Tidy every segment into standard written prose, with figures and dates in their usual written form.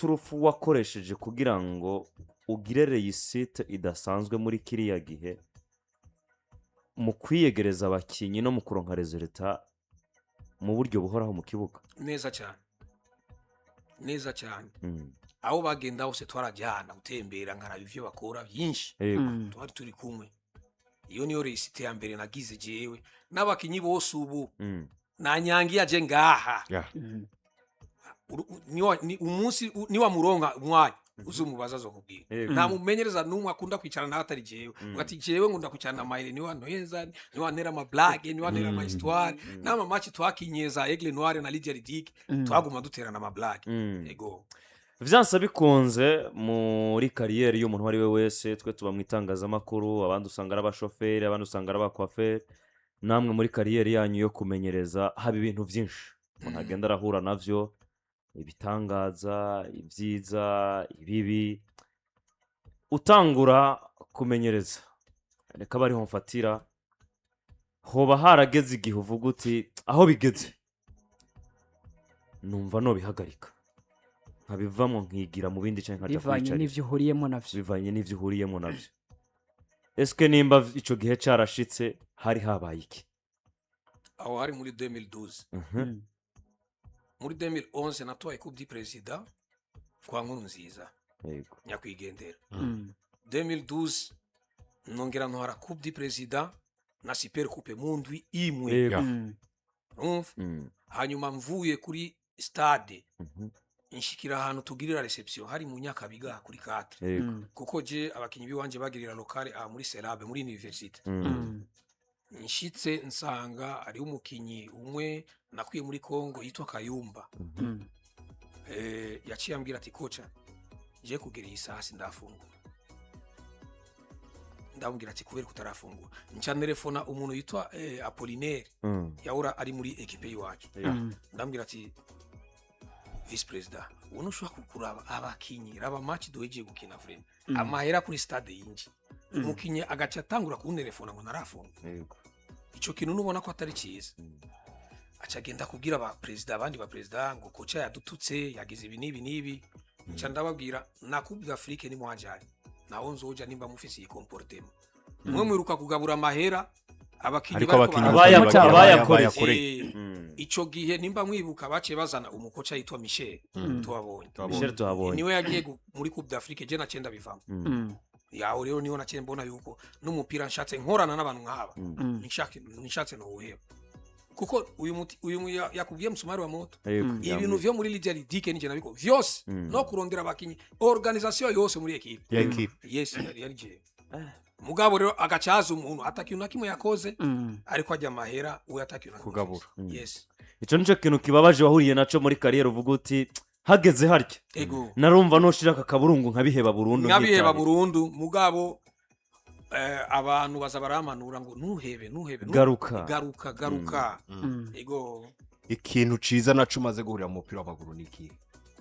Turufu wakoresheje kugira ngo ugire réussite idasanzwe muri kiriya gihe mu kwiyegereza abakinnyi no mu kuronka résultat mu buryo buhoraho mu kibuga? Neza cyane, neza cyane. Aho bagenda hose twarajyana gutembera, nkaraba ivyo bakora byinshi. Twari turi kumwe. Iyo niyo réussite ya mbere nagize jewe n'abakinyi bose ubu. Nanyangi yaje ngaha. Umunsi niwamuronka umwanya uzumubaza azokubwira. Nta mumenyereza n'umwe akunda kwicarana nawe atari jewe. Ati jewe nkunda kwicarana na Mayere, niwe antoheza, niwe antera amablague, niwe antera amahistoire. N'ama match twakinye za Aigle Noir na Lydia Ludic, twaguma duterana amablague. Ego. Vyanse bikunze, muri carrière y'umuntu uwo ari we wese, twe tuba mu itangazamakuru, abandi usanga ari abashoferi, abandi usanga ari abakwaferi, namwe muri carrière yanyu yo kumenyereza haba ibintu byinshi umuntu agenda arahura navyo, ibitangaza, ibyiza, ibibi. Utangura kumenyereza, reka abe ariho mfatira, hoba harageze igihe uvuga uti aho bigeze numva nobihagarika, nkabivamo, nkigira mu bindi, cyangwa nkaja bivanye kwicarira? N'ivyo uhuriyemo navyo. Bivanye n'ivyo uhuriyemo navyo. Eske nimba ico gihe carashitse, hari habaye iki? Aho hari muri 2012. Muri 2011 natwaye Coupe du Président kwa Nkuru Nziza, nyakwigendera. 2012 nongera ntwara Coupe du Président na Super Coupe mu ndwi imwe. Urumva? Hanyuma mvuye kuri stade, nshikira ahantu tugirira réception, hari mu Nyakabiga kuri 4, kuko je abakinyi biwanje bagirira locale aha muri Serabe, muri université. Nshitse nsanga hariho umukinyi umwe nakwiye muri Congo yitwa Kayumba. Yaciye ambwira ati: "Koca, je kugera iyi saha sindafungura." Ndamubwira ati: "Kubera kutarafungura?" Nca nerefona umuntu yitwa Apollinaire, yahora ari muri équipe y'iwacu. Ndamubwira ati: "Vice-président, ubona ushobora kuraba abakinyi, raba match duhejeje gukina, vraiment amahera kuri stade yinji, umukinyi agaca atangura kunterefona ngo ntarafungura." Ico kintu nubona ko atari cyiza. Aca agenda kubwira aba perezida, abandi ba perezida, ngo koca yadututse, yagize ibi n'ibi n'ibi. Nca ndababwira: "Na Coupe d'Afrique ni mwajanye naho nzoja nimba mufise iyi comportement. Mwe mwiruka kugabura amahera abakinyi ariko bariko abakinyi Abayakoreye. bayakoreye. Ico gihe nimba mwibuka, baciye bazana umukoca yitwa Michel Tuwabonye. Michel Tuhabonye. Niwe yagiye muri Coupe d'Afrique, je naciye ndabivamo. Yaho rero niho naciye mbona yuko n'umupira nshatse nkorana n'abantu nk'aba, nshatse nowuheba, kuko uyu muti uyu yakubwiye musumari wa moto. Ibintu vyo muri Lydia Ludic nije nabiko vyose, no kurondera abakinyi, organisation yose muri équipe. Ya équipe. Yes, yari jewe. Mugabo rero agacaza umuntu atakintu na kimwe yakoze, ariko ajya amahera we atakintu na kimwe Kugabura. afise. Yes. Ico nico kintu kibabaje wahuriye naco muri carrière, uvuga uti hageze harya Ego. narumva noshira aka kaburungu nkabiheba burundu, nkabiheba nkitahira. Burundu. Mugabo abantu baza baramanura ngo ntuhebe, ntuhebe, Garuka. Garuka, garuka. Ego. Ikintu ciza naco umaze guhurira mu mupira w'amaguru ni ikihe?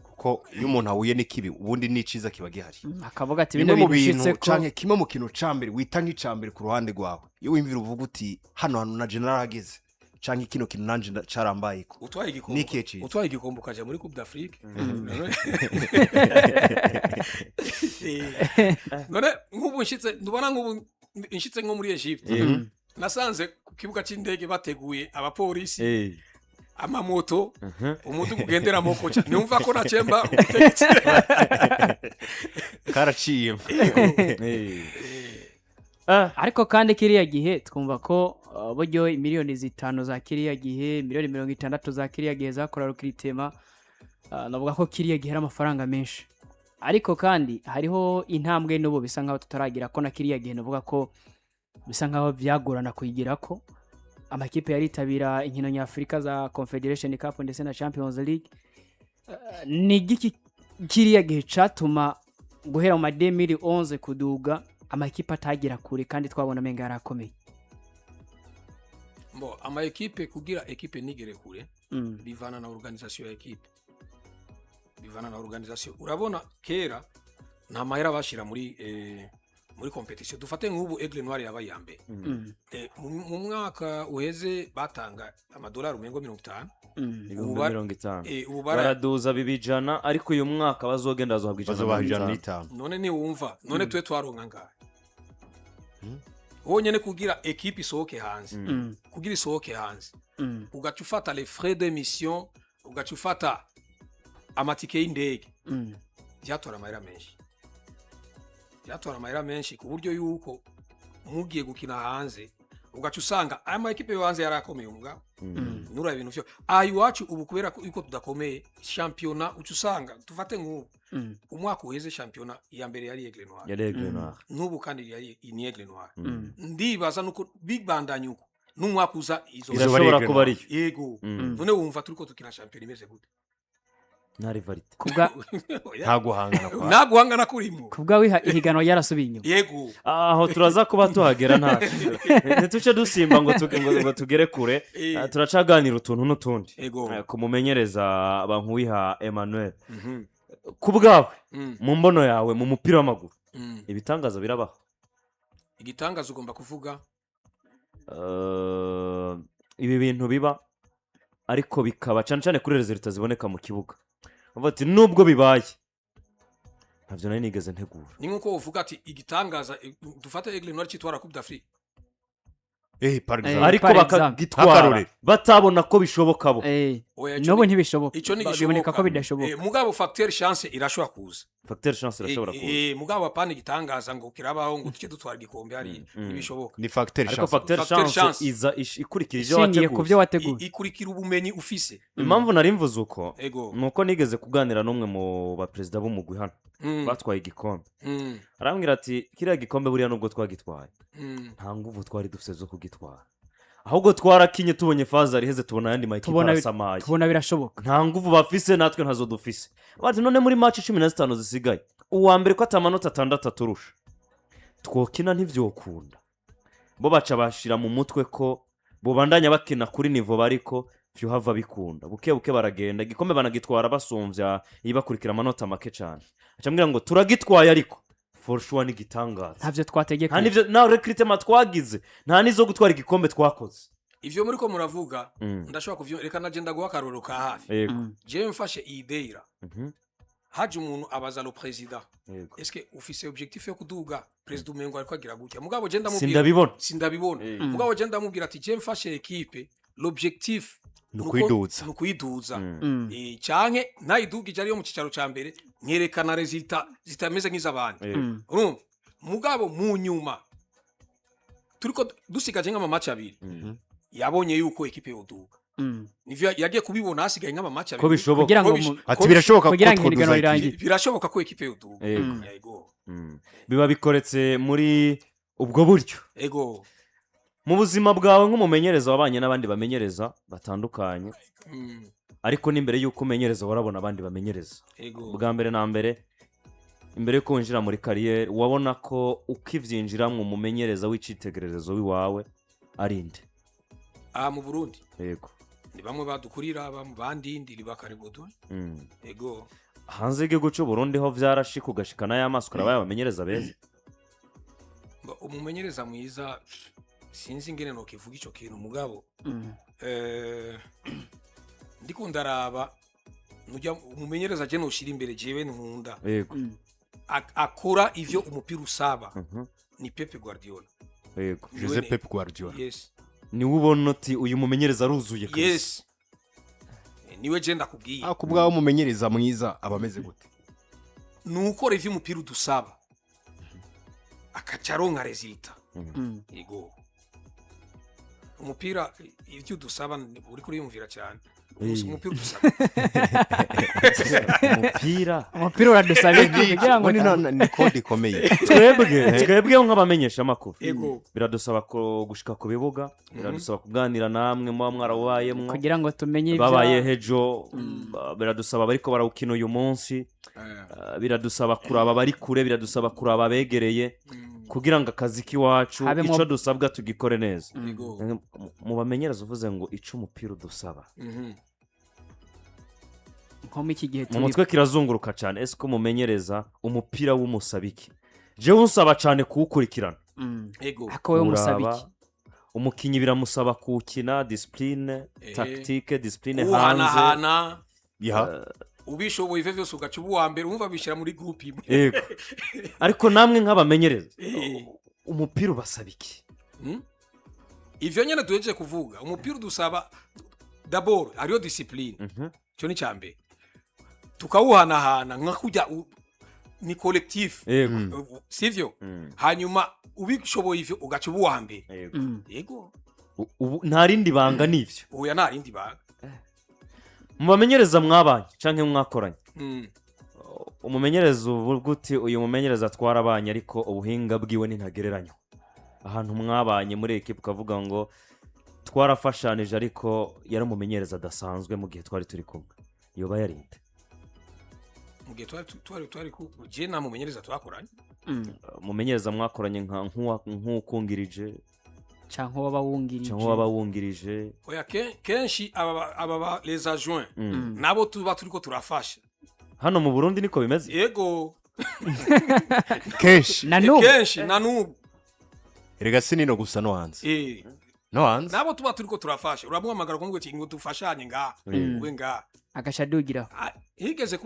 Kuko iyo umuntu ahuye n'ikibi, ubundi n'iciza kiba gihari. Akavuga ati bino Bimwe mu bintu bintu ushitse ko canke kimwe mu kintu ca mbere wita nk'ica mbere ku ruhande rwawe, iyo wimvira uvuga uti hano hantu naje narahageze, canke kino kintu nanje carambayeko, Utwaye igikombe. Ni ikihe ciza? Utwaye igikombe ukaja muri Coupe d'Afrique. None nk'ubu nshitse, ndubona nk'ubu nshitse nko muri Egypte, nasanze ku kibuga c'indege bateguye abapolisi, amamoto, umuduga ugenderamo koca. Niwumva ko nacemba ubutegetsi. Karaciyemo. Ariko kandi kiriya gihe twumva ko buryo miliyoni 5 za kiriya gihe, miliyoni 60 za kiriya gihe zakora recrutement, navuga ko kiriya gihe ari amafaranga menshi. Ariko kandi hariho intambwe n'ubu bisa nkaho tutaragira ko na kiriya gihe navuga ko bisa nkaho byagorana kuyigira ko amakipe yaritabira inkino nyafurika za Confederation Cup ndetse na Champions League. Ni igiki kiriya gihe catuma guhera mu ma 2011 kuduga amakipe atagera kure kandi twabona amenga yarakomeye? Bo ama équipe, kugira équipe nigere kure, bivana na organisation ya équipe, bivana na organisation. Urabona kera nta mahera bashira muri Muri compétition, dufate nk'ubu Aigle Noir yabaye iya mbere. Mu mwaka uheze batanga amadolari umengo 50. Ibihumbi 50. Ubu baraduza biba 100, ariko uyu mwaka bazogenda bazohabwa ijana Bazobaha na ijana mirongo itanu. n'itanu. None niwumva none twe twaronka ngahe honyene kugira équipe isohoke hanze? Kugira isohoke hanze, ugaca ufata les frais de mission, ugaca ufata amatike y'indege, byatora amahera menshi, byatora amahera menshi, ku buryo yuko mugiye gukina hanze ugaca usanga aya ma équipe yo hanze yarakomeye. Umugabo nura ibintu vyo aha iwacu ubu, kubera ko yuko tudakomeye, shampiyona uca usanga, dufate nk'ubu, umwaka uheze shampiyona iya mbere yari Aigle Noir. Yari Aigle Noir. N'ubu kandi yari ni Aigle Noir. Ndibaza nuko bibandanya uko, n'umwaka uza izo Izoba ari Irashobora Aigle kuba Noir. ariyo. Yego. None wumva turiko dukina shampiyona imeze gute? Nta rivalité. Kubwa Oya. Nta guhangana kwa Nta guhangana kurimo. Kubwa wiha ihiganwa ryarasubiye inyuma. Yego. Aho turaza kuba tuhagera, nta ntituce dusimba ngo tugere kure. Turacaganira utuntu n'utundi. Yego. Ku mumenyereza Bankuwiha Emmanuel, ku bwawe, mu mbono yawe, mu mupira w'amaguru, ibitangaza birabaho? Igitangaza ugomba kuvuga? Ibi bintu biba, ariko bikaba cyane cyane kuri résultats ziboneka mu kibuga, bavuga ati nubwo bibaye ntabyo nari nigeze ntegura. Ni nk'uko uvuga ati igitangaza, dufate Aigle Noir cyitwara Coupe d'Afrique. Par exemple. Ariko Par exemple. bakagitwara Nk'akarorero. batabona ko bishoboka bo. Oya, ico N'ubu ntibishoboka. Ico ni Biboneka ko bidashoboka. Mugabo facteur chance irashobora kuza. Facteur chance irashobora kuza. Mugabo apana igitangaza ngo kirabaho ngo tuce dutwara igikombe hariya, ntibishoboka. Ni facteur Ariko chance. facteur Facteur chance chance. iza ikurikira ibyo Ishingiye ku byo wateguye. wateguye. Ikurikira ubumenyi ufise. Impamvu nari mvuze uko Ego. ni uko nigeze kuganira n'umwe mu baperezida b'umugwi hano batwaye igikombe, arambwira ati kiriya gikombe buriya nubwo twagitwaye, nta nguvu twari dufite zo kugitwara, ahubwo twarakinye tubonye phase iheze, tubona ayandi makipe arasamaye. Tubona birashoboka. Nta nguvu bafise, natwe ntazo dufise. Bati none muri match 15 zisigaye, uwa mbere ko atamanota 6 aturusha, twokina ntivyokunda? Bo baca bashira mu mutwe ko bobandanya bakina kuri niveau bariko, vyohava bikunda buke buke, baragenda igikombe banagitwara basumvya ibakurikira amanota make cane. Aca ambwira ngo turagitwaye, ariko for sure ni igitangaza. Ntabyo Nta twategeka. nivyo, nta recrutement twagize, nta nizo gutwara igikombe twakoze. Ivyo muri ko muravuga, ndashobora kuvyo. Reka naje ndaguha akarorero ka hafi. Jewe mfashe iyi deira, haje umuntu abaza le président: "Est-ce que ufise objectif yo kuduga?" Président umengo ariko agira gutya, mugabo je ndamubwira Sindabibona. Sindabibona. Mugabo je ndamubwira ati je mfashe équipe, l'objectif Ni ukuyiduza. Ni ukuyiduza. Canke ntayidugije ariyo mu cicaro ca mbere, nkerekana résultats zitameze nk'iz'abandi. Urumva, mugabo mu nyuma turiko dusigaje nk'ama match 2, yabonye yuko équipe yoduga. Nivyo yagiye kubibona hasigaye nk'ama match 2. Ko bishoboka. Kugira ngo Ko Ati birashoboka ko kugira ngo twoduza ihiganwa équipe. rirangire. Birashoboka ko équipe yoduga. Yego. Biba bikoretse muri ubwo buryo. Ego. Mu buzima bwawe nk'umumenyereza, wabanye n'abandi bamenyereza batandukanye, ariko n'imbere y'uko umenyereza warabona abandi bamenyereza. Ego. Bwa mbere na mbere, imbere y'uko winjira muri carrière, wabona ko ukibyinjiramo umumenyereza w'icyitegererezo w'iwawe ari nde? Aha mu Burundi? Yego. Ni bamwe badukurira bandindi libakaribudu. Ego. Hanze y'igihugu cy'u Burundi ho vyarashika ugashika n'aya maso ukaraba yabamenyereza beza? Umumenyereza mwiza, sinzi ingene nokivuga ico kintu, mugabo ndiko ndaraba nujya umumenyereza je noshira imbere, jewe nkunda, akora ivyo umupira usaba, ni Pep Guardiola. Jose Pep Guardiola. Yes. Niwe ubona uti uyu mumenyereza aruzuye kabisa? Yes. Niwe je ndakubwiye. Ah, ku bwawe umumenyereza mwiza aba ameze gute? Ni ukora ivyo umupira udusaba, akaca aronka résultat. Yego, umupira ivyo udusaba uri kuriyumvira cyane. Umupira udusaba. Umupira. Umupira uradusaba iki kugira ngo Ubundi ni code ikomeye. Twebwe nk'abamenyesha amakuru, biradusaba ko gushika ku bibuga, biradusaba kuganira namwe muba mwarawubayemwo, kugira ngo tumenye babaye hejo, biradusaba bariko barawukina uyu munsi, biradusaba kuraba abari kure, biradusaba kuraba abegereye, kugira ngo akazi k'iwacu, ico dusabwa tugikore neza. Mu bamenyereza, uvuze ngo ico umupira udusaba, nko mu iki gihe mu turi mutwe kirazunguruka cyane. Ese ko mumenyereza, umupira w'umusaba iki? Jewe unsaba cyane kuwukurikirana. Ego. Ariko wowe umusaba Uraba, iki? Umukinnyi biramusaba kuwukina, discipline, tactique, discipline hanze. Kuhanahana. Ya. Ubishoboye ivyo vyose, ugaca uba uwa mbere, wumva bishyira muri groupe imwe. Yego, ariko namwe nk'abamenyereza, umupira ubasaba iki? Ivyo nyene duhejeje kuvuga. Umupira udusaba d'abord hariyo discipline, cyo ni cyambere, tukawuhanahana nka kujya ni collectif, sivyo? Hanyuma ubishoboye ivyo, ugaca uba uwa mbere. Yego. Ubu nta rindi banga n'ivyo? Oya, nta rindi banga. Mu bamenyereza mwabanye canke mwakoranye, umumenyereza uvuga uti: "Uyu mumenyereza twarabanye, ariko ubuhinga bwiwe nintagereranywa," ahantu mwabanye muri ekipa ukavuga ngo twarafashanije, ariko yari umumenyereza adasanzwe mu gihe twari turi kumwe, yoba yarinde? Mu gihe twari je nta mumenyereza twakoranye. Umumenyereza mwakoranye nka nk'ukungirije Canke waba wungirije. Cyangwa waba wungirije. Oya, kenshi aba les adjoints nabo tuba turiko turafasha. Hano mu Burundi niko bimeze? Yego. Kenshi. Na n'ubu. Kenshi na n'ubu. Erega si nino gusa, no hanze. No hanze. Nabo tuba turiko turafasha, uramuhamagara ukamubwira uti: "Ngo dufashanye ngaha, ube ngaha." Agaca adugiraho. Ah, higeze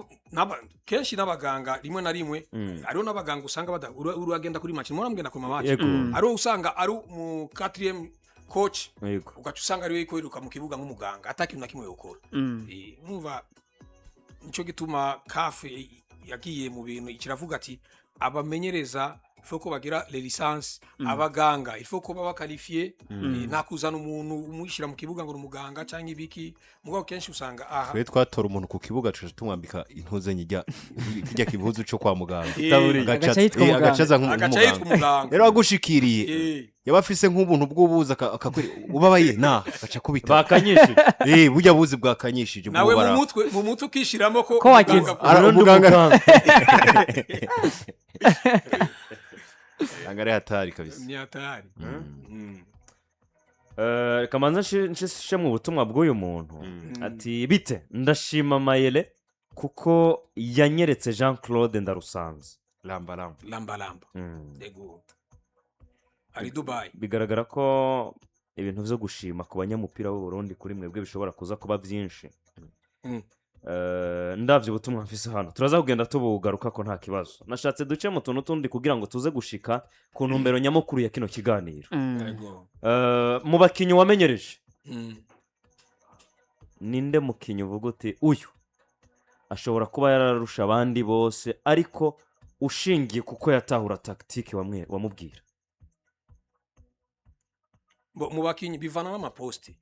kenshi n'abaganga rimwe na rimwe, hariho n'abaganga usanga uragenda kuri match, muramugenda kuri match, hariho usanga ari mu quatrième coach, ugaca usanga ariwe yuko yiruka mu kibuga nk'umuganga, ata kintu na kimwe yokora. Numva nico gituma CAF yagiye mu bintu, kiravuga ati abamenyereza il faut ko bagira les licences, abaganga il faut ko baba qualifié. Nta kuzana umuntu umushyira mu kibuga ngo ni umuganga cyangwa ibiki. Mugabo kenshi usanga aha Twe twatora umuntu ku kibuga, tugaca tumwambika impuzu njya kijya kibuzu cyo kwa muganga. Itaburiya. Agaca yitwa umuganga. Agaca aza Agaca yitwa nk'umuganga. umuganga. Rero agushikiriye, yaba afise nk'ubuntu bw'ubuzi, akakwira ubabaye na agaca akubita. Bakanyishije. Burya buzi bwakanyishije. Nawe mu bw'ubara. mutwe ukishiramo ko Ko wakize. umuganga Ara- Urundi. Umuganga. Umuganga. Ntabwo ari hatari kabisa. Ni hatari. Reka manze nshishe mu butumwa bw'uyu muntu. Ati: "Bite, ndashima Mayele kuko yanyeretse Jean Claude Ndarusanze." Lamba lamba. Lamba lamba. Yego, ari Dubai. Bigaragara ko ibintu byo gushima ku banyamupira b'u Burundi kuri mwebwe bishobora kuza kuba byinshi. Ndabyo ubutumwa mfise hano turaza kugenda tubugaruka ko nta kibazo. Nashatse duce mu tuntu tundi kugira ngo tuze gushika ku ntumbero nyamukuru ya kino kiganiro. Yego. Mu bakinnyi wamenyereje, ninde mukinnyi uvuga uti: "Uyu ashobora kuba yararusha abandi bose," ariko ushingiye kuko yatahura tactique wamubwira? Mu bakinyi bivana n'amaposte.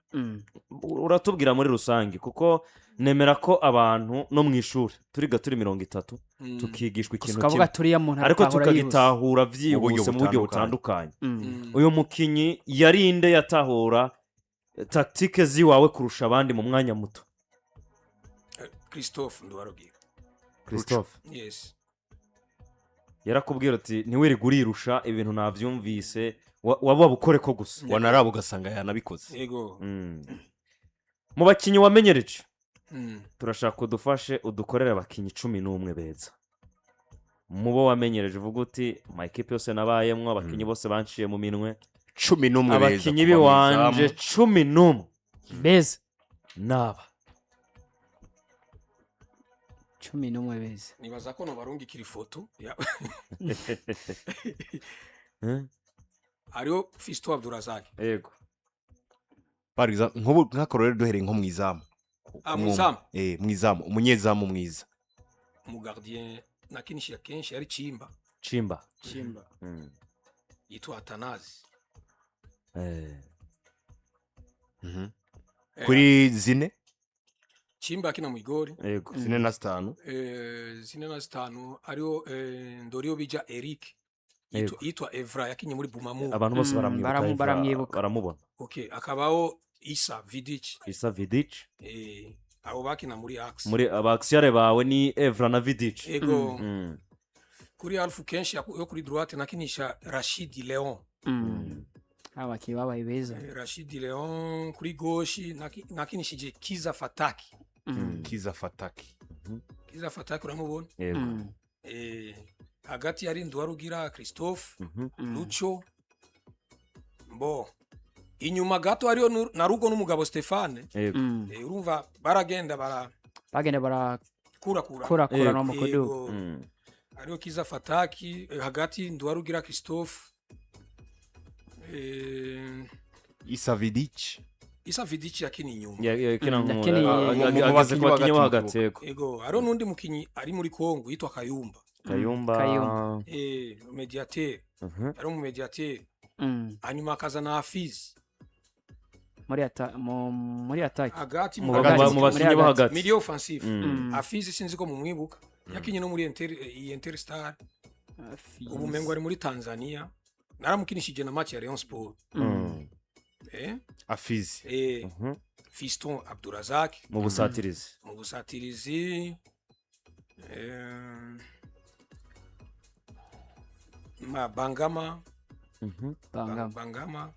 Uratubwira muri rusange, kuko nemera ko abantu no mu ishuri turiga turi 30, tukigishwa Gusa ikintu ukavuga kimwe, turiya muntu ariko aratahura yihuse. tukagitahura byihuse mu buryo butandukanye. butandukanye. Uyu mukinnyi yarinde yatahura tactique ziwawe kurusha abandi mu mwanya muto? Christophe Nduwarugira. Christophe? Yes. Yarakubwira ati: "Ntiwirirwe urirusha, ibintu nabyumvise, waba bukore ko gusa." Wanaraba ugasanga yanabikoze. Yego. Mu bakinnyi wamenyereje, turashaka udufashe udukorere abakinnyi 11 beza mu bo wamenyereje, uvuga uti: "Ma ekipe yose nabayemwo, abakinnyi bose banciye mu minwe." 11 beza Abakinnyi kuva mu biwanje izamu. 11 Beza. Naba 11 beza. Nibaza ko nobarungikira ifoto hariho Fisto Abdurazak. Par exemple, nk'ubu nk'akarorero, duhereye nko mu izamu. Ah, mu izamu. Mu izamu, umunyezamu mwiza. Mu gardien nakinishije kenshi yari Chimba. Chimba. Chimba. Yitwa Atanazi. Kuri zine. Chimba akina mu igori. Zine na zitanu. Zine na zitanu hariho Ndoriyo bija Eric yitwa Evra, yakinye muri Bumamu. Abantu bose baramwibuka. Evra, Baramwibuka. Baramubona. Okay, akabaho Isa Vidic. Isa Vidic. Abo bakina muri Axe. Muri abaxiyare bawe ni Evra na Vidic. Ego. Kuri Alfu kenshi yo kuri droite nakinisha Rashid Leon. Abakinnyi babaye beza. Rashid Leon. Kuri gauche nakinishije Kiza Fataki. Kiza Fataki. Kiza Fataki uramubona? Yego. Hagati yari Nduwarugira Christophe, Lucho. Bo inyuma gato hariyo na Rugo n'umugabo Stefane. Urumva baragenda Bagenda barakura barakurakurana mu kuduga. Yego. Hariho Kiza Fataki, hagati Nduwarugira Christophe, Isa Vidic. Isa Vidic yakini inyuma. Yakina Yakiniye- Mu ageze ku bakinyi bakinyi bo bo hagati hagati, yego. Ego, hariho n'undi mukinyi ari muri Congo yitwa Kayumba. Kayumba. Kayumba. Médiateur. Ari umu médiateur. Hanyuma akaza na Hafiz. Muri attaque. Hagati. Mu Hagati. mu bakinyi bo Muri hagati. Milieu offensif. Hafiz, sinzi ko mumwibuka, yakinye no muri Inter, iyi Interstar. Ubu mengo ari muri Tanzania, naramukinishije na match ya Rayon Sport. Afizi. Fiston Abdurazak. Mu busatirizi. Mu busatirizi, ma Bangama. Bangama. Bangama.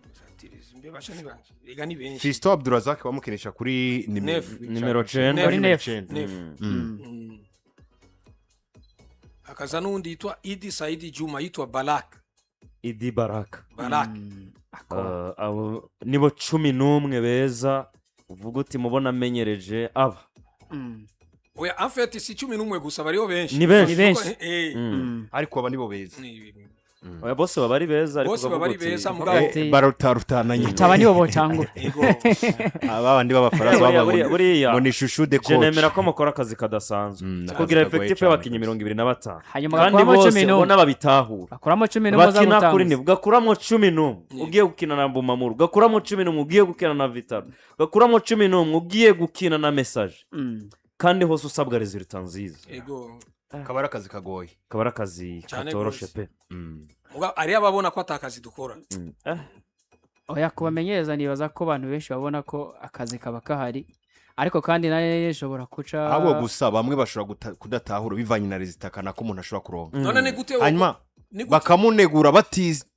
Busatirizi mbe basha ni banje, ega ni benshi. Fiston Abdurazak bamukinisha kuri nimero Neuf. Nimero 9. Kuri neuf. Neuf. Akaza n'undi yitwa Idi Saidi Juma, yitwa Balak. Idi Baraka. Balak. Abo nibo 11 beza uvuga uti mubona amenyereje aba. Oya, en fait si 11 gusa, bariho benshi. Ni benshi. Ni benshi. Ariko aba nibo beza. Oya, bose baba ari beza, ariko Bose baba ukavuga ari uti- beza, mugabo. Barutarutana nyine. Ataba nibo botangura. Ego. Aba bandi b'abafaransa Buriya ngo ni chouchou de je coach. Nemera ko mukora akazi kadasanzwe Akazi kugira kagoye effectif cyane y'abakinnyi kabisa. 25 Hanyuma kandi gakuramo bose 11. ubona babitahura. Bakuramo 11 baza Bakina kuri gutanguza. Nivo, ugakuramo 11 ugiye gukina na Bumamuru, ugakuramo 11 ugiye gukina na Vital'O, ugakuramo 11 ugiye gukina na Messager, kandi hose usabwa résultat nziza. Ego. Kaba ari akazi kagoye. Kaba ari akazi Cyane katoroshe gose. pe. Mugabo ariyo ababona ko atakazi dukora. Oya, kubamenyereza nibaza ko abantu benshi babona ko akazi kaba kahari, ariko kandi nayo ishobora guca. Ahubwo gusa bamwe bashobora kudatahura bivanye na résultat kanaka umuntu ashobora kuronka. None ni gute Hanyuma ni gute bakamunegura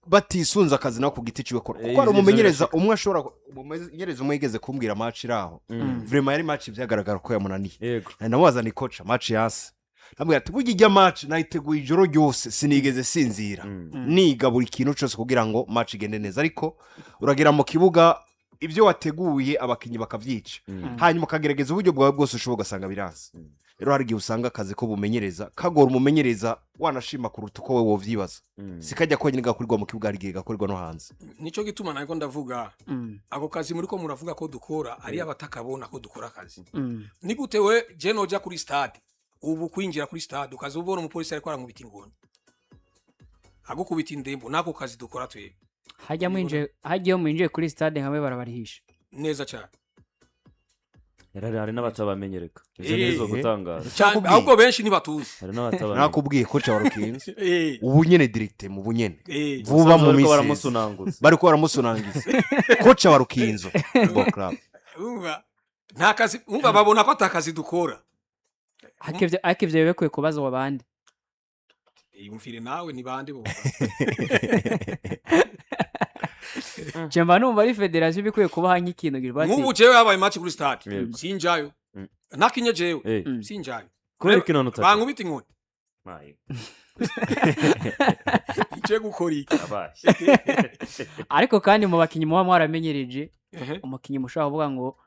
batisunze akazi nawe ku giti ciwe akora, kuko hari Ivyo umumenyereza umwe ashobora, umumenyereza umwe yigeze kumbwira match iri aho, vraiment yari match byagaragara ko yamunaniye. Namubaza ni coach, match yase, namubwira ati burya ijya match nayiteguye ijoro ryose, sinigeze sinzira, niga buri kintu cyose kugira ngo match igende neza, ariko uragera mu kibuga ibyo wateguye abakinnyi bakabyica, hanyuma ukagerageza uburyo bwawe bwose ushoboye ugasanga biranze. Rero hari igihe usanga akazi ko bumenyereza kagora umumenyereza, wanashima kuruta uko wowe wovyibaza. Si kajya konyine gakorerwa mu kibuga, hari igihe gakorerwa no hanze. Nicyo gituma nariko ndavuga ako kazi muri ko muravuga ko dukora, ari abatakabona ko dukora akazi. Ni gute we je noja kuri stade ubu, kwinjira kuri stade ukaza ubona umupolisi ariko arankubita ingoni, agukubita indembo? Nako kazi dukora twebwe. Hajya mwinjiye, hajya iyo mwinjiye kuri stade nkamwe barabarihisha. Neza cyane. Hari n'abatabamenyereka, ibyo nizo gutangaza. Cyane. Nakubwiye. Ahubwo benshi ntibatuzi. Hari n'abatabamenya. Nakubwiye coach wa Rukinzo ubu nyene direct mu bunyene vuba mu Bariko minsi baramusunanguza. Bariko baramusunangiza coach wa Rukinzo Football Club. Umva, nta kazi, umva, babona ko atakazi dukora. Ariko ivyo biba bikwiye kubazwa abandi. Yumvire nawe, ni bande bo? Je mba numva ari fédération bikwiye kubaha nk'ikintu gira bati. Nk'ubu jewe habaye match kuri stade, sinjayo. Nakinye jewe, sinjayo. Kubera ko inone utatu Bankubita inkoni. Mayi, Ije gukora iki? abaye. Ariko kandi mu bakinnyi muba mwaramenyereje, umukinnyi mushobora kuvuga ngo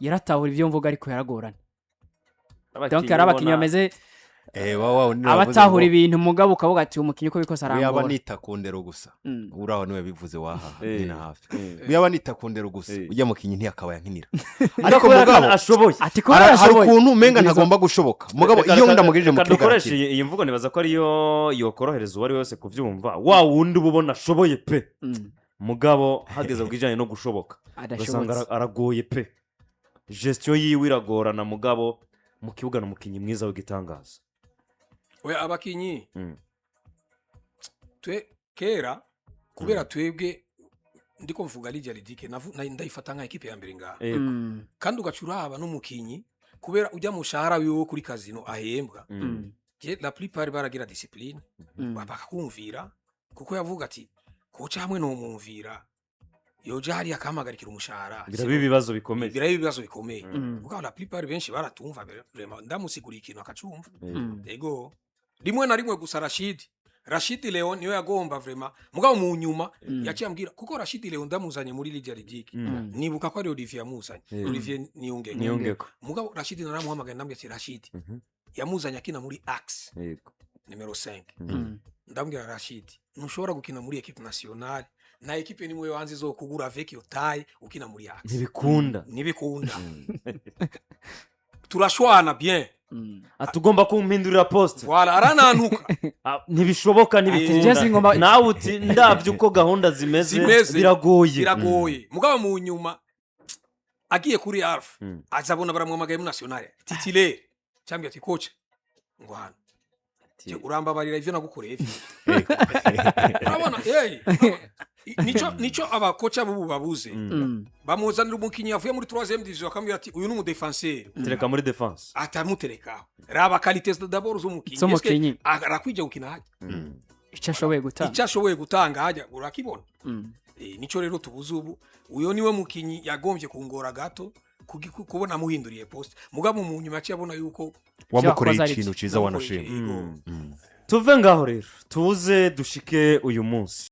yaratahura ibyo mvuga ariko yaragorana, donc hari abakinnyi bameze wa wundi navuze abatahura ngo ibintu, mugabo ukavuga ati umukinnyi uko bikose uyaba arangora. nita ku ndero gusa. Uraho niwe bivuze wahaha nyina hafi. Uyaba nita ku ndero gusa, ujya mukinyi ntiyakaba yankinira, ariko Kubera ko mugabo ashoboye. Ati kubera hari ashoboye. ukuntu umenga ntagomba gushoboka, mugabo iyo ndamugejeje mu Reka kibuga dukoreshe arakina. iyi mvugo, nibaza ko ariyo yokorohereza uwo ari we wese kubyumva. Wa wundi uba ubona ashoboye pe, mugabo hageze ku bijyanye no gushoboka ugasanga Adashobotse. Aragoye pe, gestion yiwe iragorana, mugabo mu kibuga ni umukinnyi mwiza w'igitangaza. Oya, abakinyi twe kera, kubera twebwe ndiko mvuga Lydia Ludic, ndayifata nka équipe ya mbere ngaha. Kandi ugaca uraba n'umukinyi, kubera ujya mushahara wiwe wo kuri casino ahembwa, je la plupart baragira discipline, bakakumvira, kuko yavuga ati koca hamwe nomumvira. Yoja hariya akampagarikira umushahara. Biraba ibibazo bikomeye. Biraba ibibazo bikomeye. Kuko la plupart benshi baratumva vraiment, ndamusiguriye ikintu akacumva. Ego, rimwe na rimwe gusa Rashid Leon niwe yagomba vraiment, mugabo mu nyuma yaciye ambwira, kuko Rashid Leon ndamuzanye muri Lydia Ludic, nibuka ko ari Olivier yamuzanye. Olivier Niyongeko. Niyongeko. Mugabo Rashid naramuhamagaye, ndambwira ati Rashid, yamuzanye akina muri axe numéro 5. Ndambwira: "Rashid, ntushobora gukina muri équipe nationale, na équipe nimwe yo hanze izokugura avec iyo taille ukina muri axe." Ntibikunda. Ntibikunda, turashwana bien. Atugomba kumpindurira poste. Voilà, aranantuka. Ah, ntibishoboka, ntibikunda. Jesse Nawe uti ndabyo uko gahunda zimeze, Zimeze. biragoye. Biragoye, mugabo mu nyuma agiye kuri Alpha, azabona baramuhamagaye muri nationale titulaire, cyangwa ati: "Coach, ngo hano urambabarira ivyo nagukoreye." Urabona, hey, nico abakoca bubu babuze. Bamuzanira umukinyi avuye muri 3e division, akamubwira ati: "Uyu ni umudéfenseur." Tereka muri défense. Atamuterekaho, raba qualité d'abord z'umukinyi. Z'umukinyi. Eske arakwije gukina hajya? Icyo ashoboye gutanga. Icyo ashoboye gutanga hajya urakibona. Nico rero tubuze ubu. Uyo niwe mukinyi yagombye kungora gato kubona amuhinduriye poste, mugabo mu nyuma yaciye abona yuko wamukoreye Yakoze ari ikintu byo. cyiza, wanashima. Yego. Tuve ngaho rero, tuze dushike uyu munsi.